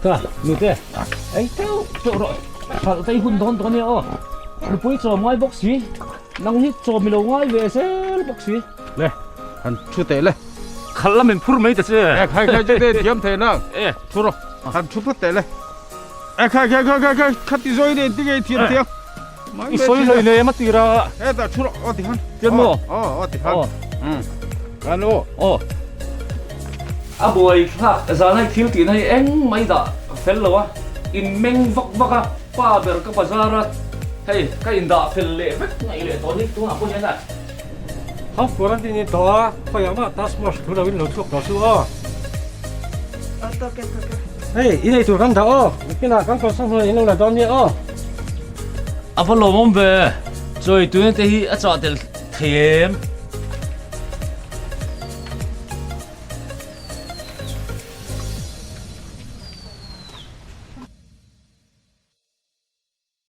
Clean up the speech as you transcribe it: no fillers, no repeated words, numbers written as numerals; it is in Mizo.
Ka nute ei teuh teuh rawh hralh te i hun dawn tawh ania aw nupui chawm ngai bawk si nang hi chawm i lo ngai ve zel bawk si. Le han thu teh le. Khalh lam in phur mai ta che. E khai khai chu te thiam thei nang. E thu rawh han thu phawt teh le. E khai khai khai khai khai khati zawi nen ti ngei thiam thiam. I sawi hlei nei em a tira. E ta thu rawh aw ti han. Tian maw? Aw aw ti han. Um. Kan aw. Aw. A buai thlak zan hei thil tihna hi eng mai dah fel lo a, in meng vak vak a, pa ber ka bazar a, hei ka in dah fel leh vek ngaih leh tawh ni tunah pawh hian a. Half quarantine in tawh a, khawiah mah task force thu lo in lo chhuak tawh suh aw. Aw tawk e tawk e. Hei i nei tur kan dah aw, nikinah kan kalsan hunah in lo la dawn nia aw. A va lawmawm ve, chawi tuina te hi a chah tel thei em?